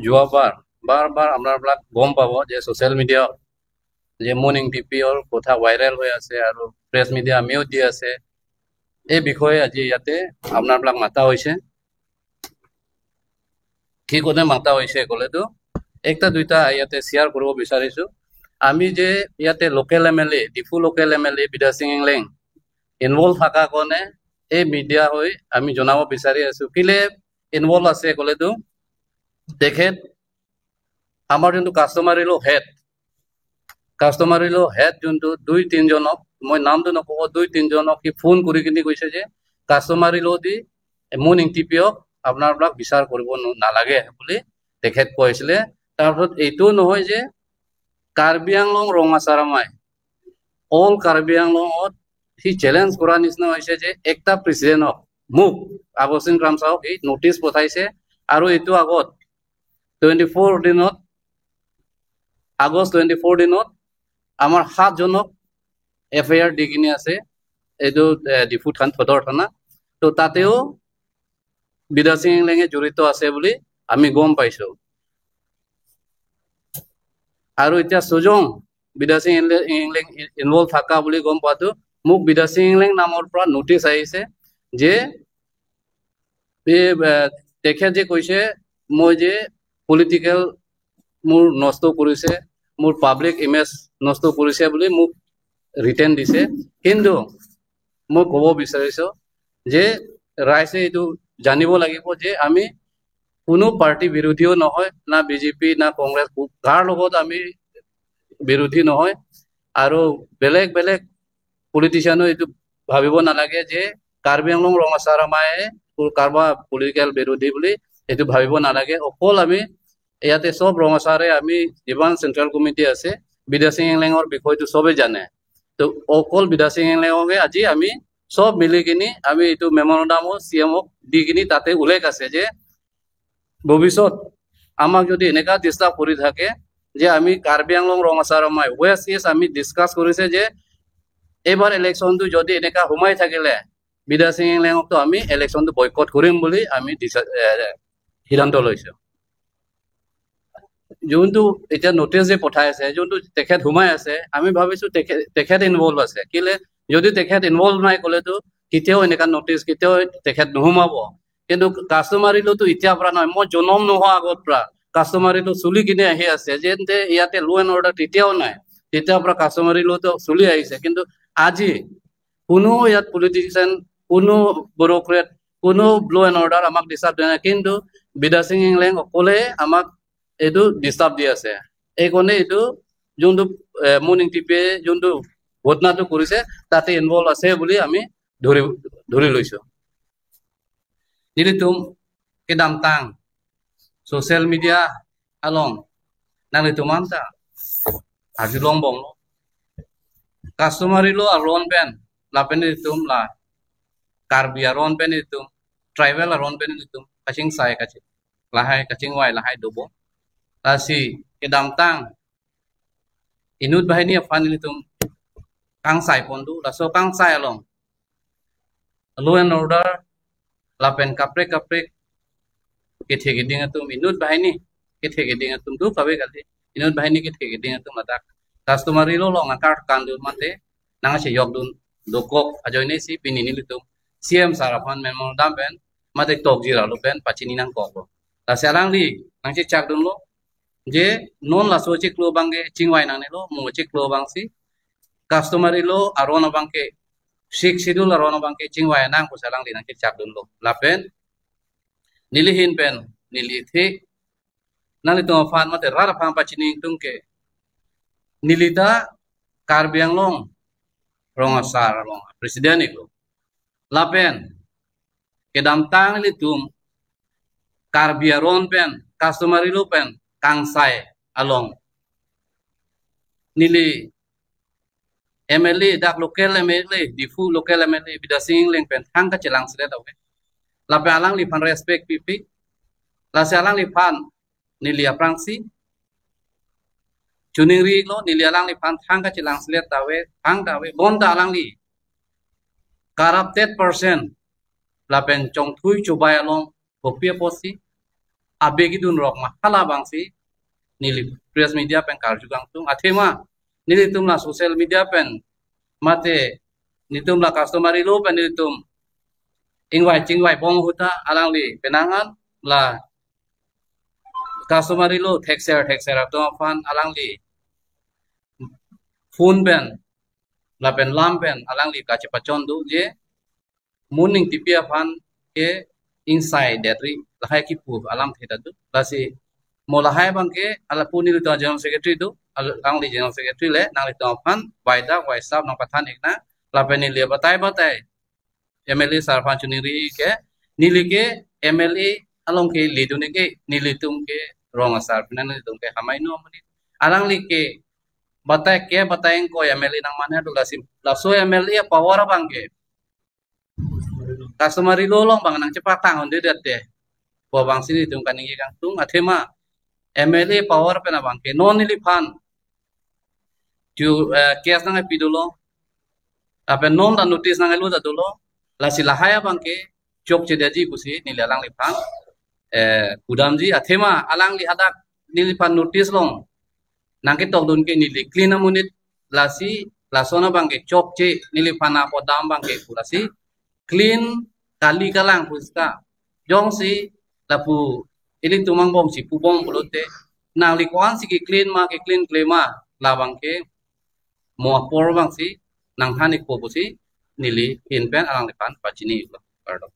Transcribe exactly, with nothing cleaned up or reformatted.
যোৱাবাৰ বাৰ বাৰ আপোনালোক গম পাব যে ছ'চিয়েল মিডিয়া যে মুন ইংটিপিৰ কথা ভাইৰেল হৈ আছে আৰু প্ৰেছ মিডিয়া আমিও দি আছে। এই বিষয়ে আজি ইয়াতে আপোনালোক মাতা হৈছে। কি কাৰণে মাতা হৈছে ক'লেতো একটা দুইটা ইয়াতে শ্বেয়াৰ কৰিব বিচাৰিছো। আমি যে ইয়াতে লোকেল এম এল এ, ডিফু লোকেল এম এল এ বিদ্যা সিং ইংলেং ইনভলভ থকা কাৰণে এই মিডিয়া হৈ আমি জনাব বিচাৰি আছো। কিলে ইনভলভ আছে ক'লেতো তেখেত আমাৰ যোনটো কাষ্টমাৰী ল' হেড, কাষ্টমাৰী ল' হেড যোনটো দুই তিনিজনক, মই নামটো নকওঁ, দুই তিনিজনক সি ফোন কৰি কিনি কৈছে যে কাষ্টমাৰী ল' দি মুন ইংটিপিয়ক আপোনালোক বিচাৰ কৰিব ন-, নালাগে বুলি তেখেত কৈছিলে। তাৰপিছত এইটো নহয় যে কাৰ্বি আংলং ৰঙাচাৰ মাই, অল কাৰ্বি আংলঙত সি চেলেঞ্জ কৰা নিচিনা হৈছে যে একটা প্ৰেচিডেণ্টক, মোক, আগষ্ট সিং ক্ৰামচাওক এই নটিচ পঠাইছে আৰু এইটো আগত টুৱেণ্টি ফ'ৰ দিনত, আগষ্ট টুৱেণ্টি ফ'ৰ দিনত আমাৰ সাতজনক এফ আই আৰ দি কিনি আছে এইটো, এ, ডিফু থান, সদৰ থানা। তো তাতেও বিদ্যা সিং ইংলেঙে জড়িত আছে বুলি আমি গম পাইছো। আৰু এতিয়া ছুজং বিদ্যা সিং ইংলে-, ইংলেং ইনভলভ থকা বুলি গম পোৱাটো, মোক বিদ্যা সিং ইংলেং নামৰ পৰা নটিচ আহিছে যে এই, এ, তেখেত যে কৈছে মই যে পলিটিকেল মোৰ নষ্ট কৰিছে, মোৰ পাব্লিক ইমেজ নষ্ট কৰিছে বুলি মোক ৰিটেন দিছে। কিন্তু মই ক'ব বিচাৰিছো যে ৰাইজে এইটো জানিব লাগিব যে আমি কোনো পাৰ্টি বিৰোধীও নহয়, না বিজেপি না কংগ্ৰেছ, কাৰ লগত আমি বিৰোধী নহয়। আৰু বেলেগ বেলেগ পলিটিচিয়ানো এইটো ভাবিব নালাগে যে কাৰ্বি আংলং ৰঙাচাৰ মায়ে কাৰোবাৰ পলিটিকেল বিৰোধী বুলি এইটো ভাবিব নালাগে। অকল আমি ইয়াতে সব ৰঙাচাৰে আমি যিমান চেণ্ট্ৰেল কমিটি আছে, বিদ্যা সিং ইংলেঙৰ বিষয়টো সবে জানে। তো অকল বিদ্যা সিং ইংলেঙকে আজি আমি সব মিলি কিনি আমি এইটো মেমৰেণ্ডামো চি এমক দি কিনি তাতে উল্লেখ আছে যে ভৱিষ্যত আমাক যদি এনেকা ডিষ্টাৰ্ব কৰি থাকে যে আমি কাৰ্বি আংলং ৰঙাচাৰ মাই ৱেষ্ট ইষ্ট আমি ডিছকাছ কৰিছে যে এইবাৰ ইলেকশ্যনটো যদি এনেকা সোমাই থাকিলে বিদ্যা সিং ইংলেঙকতো আমি ইলেকশ্যনটো বয়কট কৰিম বুলি আমি ডিচা-, এ, সিদ্ধান্ত লৈছো। যোনটো এতিয়া নটিচ যে পঠাই আছে, যোনটো তেখেত সোমাই আছে, আমি ভাবিছো তেখে-, তেখেত ইনভলভ আছে। কিলে যদি তেখেত ইনভলভ নাই ক'লেতো কেতিয়াও এনেকা নটিচ কেতিয়াও তেখেত নোসোমাব। কিন্তু কাষ্টমাৰী লটো এতিয়াৰ পৰা নহয়, মই জনম নোহোৱা আগৰ পৰা কাষ্টমাৰী ল চলি কিনে আহি আছে। যেন্তে ইয়াতে ল' এণ্ড অৰ্ডাৰ তেতিয়াও নাই, তেতিয়াৰ পৰা কাষ্টমাৰী লটো চলি আহিছে। কিন্তু আজি কোনো ইয়াত পলিটিচিয়ান, কোনো ব্যুৰ'ক্ৰেট, কোনো ল' এণ্ড অৰ্ডাৰ আমাক ডিষ্টাৰ্ব দিয়া নাই। কিন্তু বিদ্যা সিং ইংলেং অকলে আমাক এইটো ডিষ্টাৰ্ব দি আছে। এইকাৰণে এইটো যোনটো, এ, মুন ইংটিপিয়ে যোনটো ঘটনাটো কৰিছে তাতে ইনভলভ আছে বুলি আমি ধৰি, ধৰি লৈছো। Nelitum kedamtang social media along nanglitum anta arjulongbomlo. Customary law aron pen lapen nelitum la Karbi aron pen nelitum, tribal aron pen nelitum kachingsai kachi lahai kachingvai lahai dobom. Lasi kedamtang inut banghini aphan nelitum kangsai pon do, laso kangsai along law and order lapen kaprek kaprek kethe keding atum, inut banghini kethe keding atum do kave kali, inut banghini kethe keding atum ladak customary law along akar kandun mate nangchejokdun dokok ajoine si pini nelitum C M sir aphan memorandum pen mate tokjir alo pen pachini nangkoklo. Lasi alangli nangchechakdunlo je non laso chiklo abangke chingvai nangnelo, mo chiklo abangsi customary law aron abangke, Sixth Schedule aron abangke chingvai nang pusi alangli nangchechakdunlo. Lapen neli ahin pen neli athe nanglitum aphan mate rat aphan pachini ingtung ke, neli ta Karbi Anglong Rong Asar along president iklo. Lapen kedamtang nelitum Karbi aron pen customary law pen kangsai along neli M L A, dak local M L A, Diphu local M L A Bidya Sing Engleng pen thang kachelang selet ave. Lapen alangliphan respect pipi. Lasi alangliphan neli aphrangsi choningri iklo, neli alangliphan thang kachelang selet ta ave, thang ta ave, bonta alangli corrupted person lapen chongthui chobai along kopi apotsi abe kidun rok ma, hala abangsi neli press media pen karju kangtung. Athema nelitum la social media pen mate nelitum la customary law pen nelitum ingvai chingvai bom ahut ta alangli penang an la customary law thekser thekser atum aphan alangli phone pen lapen lam pen alangli kachepachon do je Mo Ningtipi aphan ke ingsai detri lahai kipu alamthe ta do. Lasi mo lahai abangke ala pu nelitum general secretary do, alangli general secretary le nanglitum aphan baida WhatsApp nangpathan iknang, lapen neli batai batai M L A sir aphan choningri ke, neli ke M L A along ke ledun ke, nelitum ke rong asar pina nelitum ke hamai no mani. Alangli ke batai ke batai ko M L A nangmanha do, lasi laso M L A power abangke customary law along abang nangchepatang unde det de. Pu abangsi nelitum kaningje kangtung. Athema M L A power pen abangke non neliphan ju eh, case nangpi dolo. Lapen non ta notice nanglo ta dolo. Lasi lahai abangke chokche detji pusi neli alangliphan eh, pudamji. Athema alangli hadak neliphan notice along nangketok dun ke neli clean amonit, lasi lason abangke chokche neliphan apot dam abangke pu, lasi clean kali kalang pu sita. Jongsi lapu ilitum angbong si pubom pulote nangli ko-ansi ke clean ma, ke clean kle ma, labangke mo apor abangsi nangthan ikpo pusi neli ahin pen alangliphan pachini iklo. Kardom.